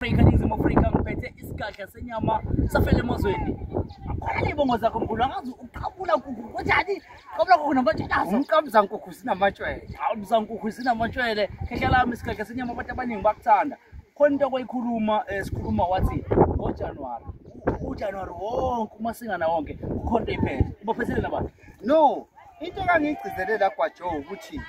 Afrika, Ningizimu Afrika, ngiphethe isigadla senyama safele emazweni. Akhona ley'bongo zakho mkhulu, angazi uqhabula nkukhu kunjani? Qhabula nkukhu namatshelazo. Umqamza nkukhu sinamatshwele. Qhabuza nkukhu sinamatshwele. Khehla lami isigadla senyama abantu abaningi bakuthanda. Khona into okoyikhuluma sikhuluma wathi ngoJanuwari. UJanuwari wonke umasingana wonke kukhona into eyiphethe. Ubaphethele nabantu. No, into engangiyigcizelela kwaJoe ukuthi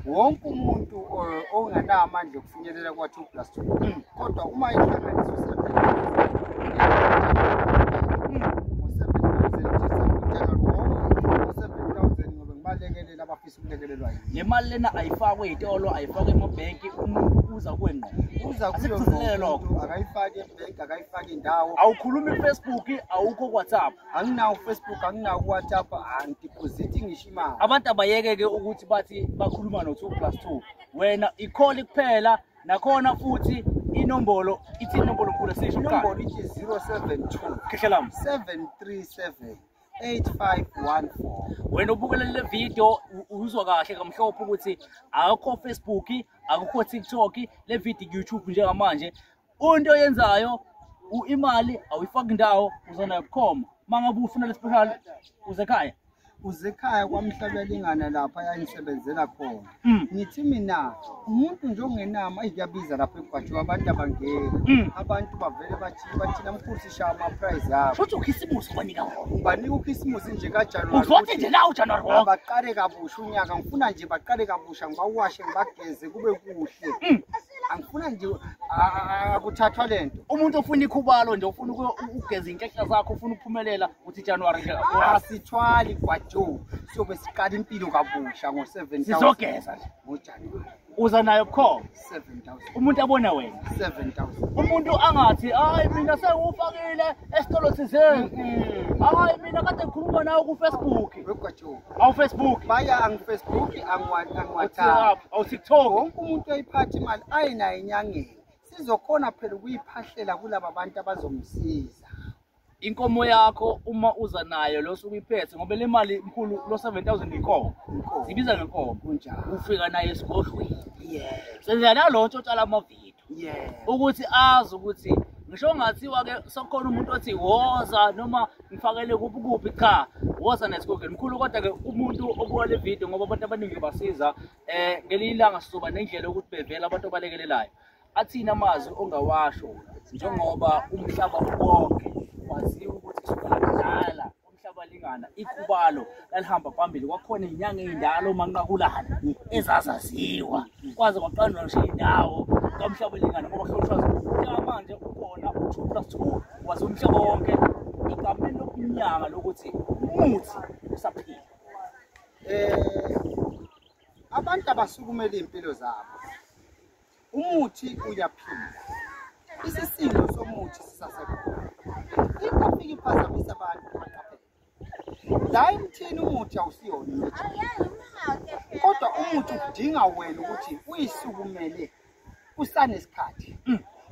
wonke umuntu ongenawo amandla okufinyelela kwa-2 plus 2 kodwa uma ihlanganiswa ngo-7,000 ngoba ngibalekelela abafisa ukulekelelwa yini. Le mali lena ayifakwe ey'tolo, ayifakwe emabhenki, umuntu uza kuwe ngqo. Uza kuyo Asikugcizelele lokho. umuntu, akayifaki ebhenki, akayifaki indawo. Awukhulumi ku-Facebook, awukho ku-WhatsApp. Anginawo Facebook, anginawo ku-WhatsApp, angidiphoziti ngisho imali. Abantu abayeke-ke ukuthi bathi bakhuluma no-2 plus 2. Wena ikholi kuphela, nakhona futhi inombolo, ithi inombolo mkhulu sisho kuqala. Inombolo ithi 072 Khehla lami. 737 8514. Wena ubukele le video uzwa kahle kamhlophe ukuthi akukho Facebook, akukho TikTok, le video ku-YouTube njengamanje. Into oyenzayo imali awuyifaki indawo, uza nayo bukhoma. Uma ngabe ufuna le special uze ekhaya. Uze ekhaya kwaMhlabuyalingana lapha yangisebenzela khona. Ngithi mina umuntu nje ongenama kuyabiza lapha eGwajo, abantu abangeni. Abantu bavele bathi bathina mkhulu sishaya ama-prize abo. Shuthi ukhisimusi ubanika wona. Ubanika ukhisimusi nje kaJanuwari. Uzothi nje la uJanuwari wonke. Abaqale kabusha unyaka, ngifuna nje baqale kabusha, ngibawashe ngibageze kube kuhle. Angifuna nje akuthathwa lento. Umuntu ofuna ikhubalo nje, ofuna ukugeza inkehla zakho, ufuna ukuphumelela, uthi January nje. Asithwali kwaJoe, siyobe siqala impilo kabusha ngo-7,000. Sizogeza nje. NgoJanuwari. Uza nayo bukhoma. 7,000. Umuntu abone wena. 7,000. Umuntu angathi hayi mina sengufakile esitolo thizeni. Hayi mina kade ngikhuluma nawe ku-Facebook. WeGwajo. Awu Facebook. Baya angi-Facebook, angi-WhatsApp. Awu TikTok. Wonke umuntu oyiphatha imali ayinayo enyangeni. Sizokhona phela ukuyiphahlela kulaba bantu abazomsiza. Inkomo yakho uma uza nayo lo suku uyiphethe ngoba le mali mkhulu lo 7,000 inkomo. Sibiza ngenkomo. Kunjalo. Ufika nayo esigodlweni. Yebo. Senza nalo ntshotshala amavidiyo. Yebo. Ukuthi azi ukuthi ngisho ngathiwa ke sokhona umuntu othi woza noma ngifakele kuphi kuphi, cha woza nesigodlweni mkhulu. Kodwa ke umuntu obuka le video ngoba abantu abaningi basiza ngelinye ilanga sizoba nendlela yokuthi bevela abantu abalekelelayo. Athini amazwi ongawasho njengoba umhlaba wonke waziwa ukuthi kusukela kudala umhlaba lingana ikhubalo lalihamba phambili, kwakhona iy'nyanga ey'ndala omanqakulana ezazaziwa kwaze kwaqandwa ngisho iy'ndawo kamhlaba lingana ngoba kuhlonishwa njengamanje ukhona u-2 plus 2 wazi umhlaba wonke egameni lokunyanga lokuthi umuthi usaphila. Abantu abasukumele iy'mpilo zabo, umuthi uyaphila, isisindo somuthi sisasekhona. Into afike iphazamisa abantu baqaphele la emthini, umuthi awusiyona imithi, kodwa umuthi udinga wena ukuthi uyisukumele kusanesikhathi.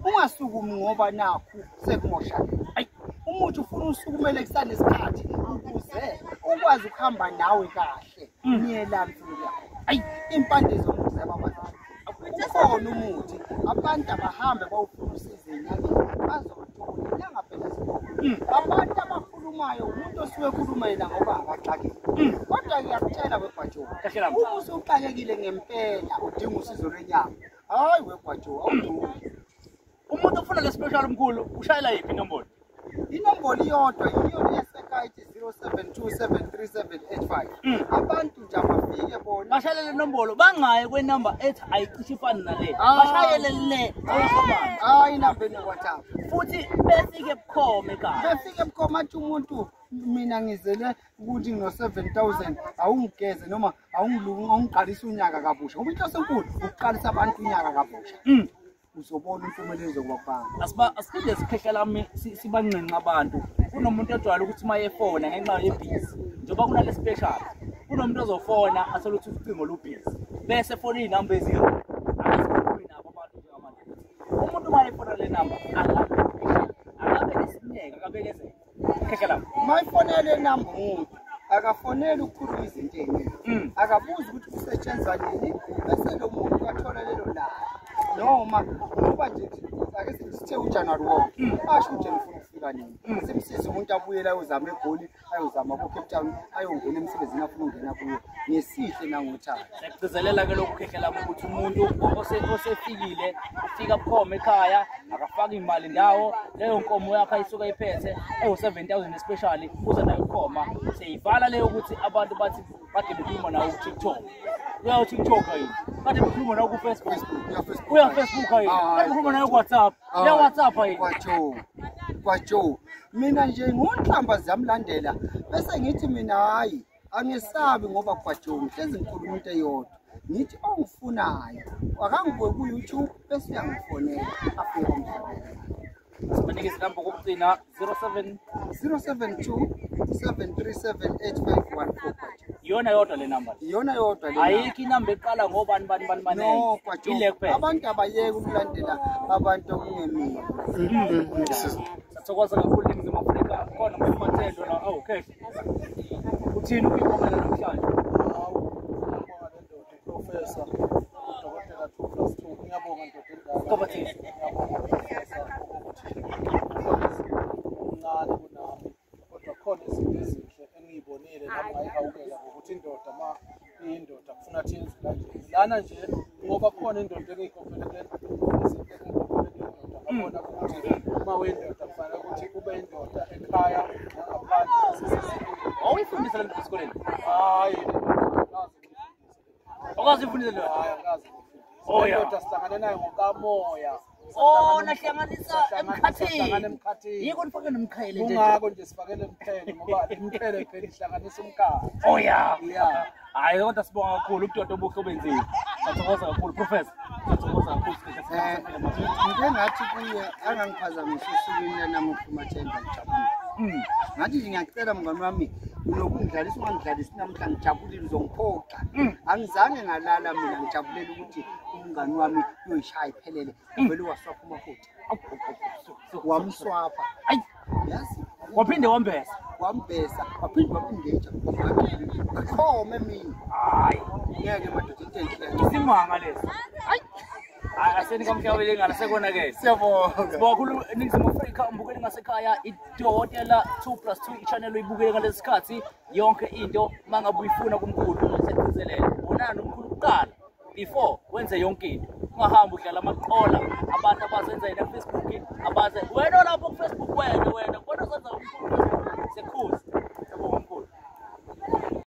Ungasukumi ngoba nakhu sekumoshakele. Umuthi ufuna usukumele kusanesikhathi ukuze ukwazi ukuhamba nawe kahle niye la mfuna yakho. Impande zomuthi ziyababazana. Ukhona umuthi abantu abahambe bawufuna usizo enyangeni bazothola inyanga phela zikhona. Abantu abakhulumayo umuntu osuke ekhuluma yena ngoba akaxakile. Kodwa ngiyakutshela weGwajo, uma usuxakekile ngempela udinga usizo lwenyanga, hayi weGwajo awudingi. Umuntu ofuna le special mkhulu ushayela yiphi inombolo? Inombolo iyodwa yiyo leyasekhaya 07273785. Abantu nje abafike bona bashayele le nombolo, bangayi kwenamba ethi ayicishe ifane nale, bashayele le. Hayi inamba ene-WhatsApp. Futhi befike bukhoma ekhaya. Befike bukhoma athi umuntu mina ngizele ukuthi ngino-7,000 awungigeze noma awungiqalise unyaka kabusha. Ngoba inhloso enkulu ukuqalisa abantu unyaka kabusha. Uzobona impumelelo izokuba kubantu. Asiphinde sikhehla lami sibanxenxa abantu. Kunomuntu ojwayele ukuthi uma efona ngenxa yebhizi, njengoba kunale special, kunomuntu ozofona athole ukuthi ucingo lubhizi bese efona iy'namba eziro. Akasikhulumi nabo abantu njengamanje. Umuntu uma efona le namba akabe nesineke, akabekezele. Khehla lami. Uma efonela le namba umuntu akafoneli ukukhuluma izinto ey'ningi. Akabuzi ukuthi kusetshenzwa nini bese lo muntu athola lelo langa. Noma ngoba nje Ake sithe uJanuary wonke. Asho nje ngifuna ukufika nini. Simsize umuntu abuyela ayozama eGoli, ayozama ku Cape Town, ayongena emsebenzini afuna ukungena kuyo. Ngesihle nangothando. Siyagcizelela ke lokhu khehlela ukuthi umuntu osefikile ufika bukhoma ekhaya akafaki imali ndawo, leyo nkomo yakhe ayisuka iphethe ewu-7000 especially uza nayo bukhoma. Siyivala leyo ukuthi abantu bathi bade bekhuluma nawo ku-TikTok. Uya ku-TikTok yini? Bade bekhuluma nawo ku-Facebook. Uya Facebook yini? Bade bekhuluma nawo ku-WhatsApp. Uya WhatsApp yini? Kwajo. Mina nje ngonhlamba ziyamlandela bese ngithi mina hayi angisabi ngoba kwajo ngihlezi ngikhuluma into eyodwa. Ngithi ongifunayo akangibuke ku-YouTube bese uyangifonela afike umhlabeni. Sibanikeze inamba kokugcina 07 072 737 8514. Iyona yodwa le namba. Iyona yodwa le. Ayikho inamba eqala ngobani bani bani bani. No, kwajo. Abantu abayeke ukulandela abantu okungemina. Sithokoza kakhulu eNingizimu Afrika khona ngomathendo la. Oh, okay. Uthini ukuyibongela namhlanje? Ngiyabonga le ndoda uProfessor uDokotela 2+2. Ngiyabonga ndoda endala. Ngoba thini? Ngiyabonga Professor ukuthi umncane kunami kodwa khona izinto ezinhle engiyibonile nami ngayihawukela ngokuthi indoda ma iyindoda kufuna thi yenze kanje. Lana nje ngoba khona indoda engiyikhokhele kule izinto engiyikhokhele kule ndoda ngabona ukuthi uma uyindoda kufanele ukuthi ube indoda ekhaya nangaphandle nasesizini. Awuyifundisa le nto esikoleni? Hayi, akazi ngiyifundise. Awukazi uyifundise le nto? Hayi, akazi ngiyifundise. Oh, yeah. Indoda sihlangane nayo ngokamoya. Oh, nahlanganisa Sahlangana emkhathini. emkhathini. Yiko nifake nomqhele nje. Kungakho nje sifakele umqhele ngoba imqhele phela ihlanganisa umkhathi. Oh yeah. Yeah. Hayi kodwa sibonga kakhulu ubudoda obuhle obenziwe. Siyathokoza kakhulu Professor. Siyathokoza kakhulu Ngike ngathi kuye angangiphazamisa osukwini namuhla uMathemba ngijabulile. Ngathi nje ngiyacela mngani wami unokungidlalisa ungangidlalisi namhla ngijabulile uzongiphoxa. Angizange ngalala mina ngijabulela ukuthi umngani wami uyoyishaya iphelele vele waswapha umakoti. Wamswapha. Ayi, Yazi waphinde wambesa. wambesa waphinde waphindeja. Khome mina. Hayi, Ngeke madoda into enhle. isimanga lesi. Hayi. Hayi aseni kamhlawele ngala sekonakele. Siyabonga. Sibonga kakhulu eNingizimu Afrika umbukeli ngasekhaya iDokotela 2+2 i-channel oyibukele ngalesi sikhathi yonke into mangabe uyifuna kumkhulu siyagcizelela. Bonana nomkhulu kuqala before wenze yonke into. Ungahambi udlala amaqola abantu abazenza yena ku Facebook abaze wena lapho ku Facebook wena wena kodwa uzenza umkhulu ku Facebook. Siyakhuza.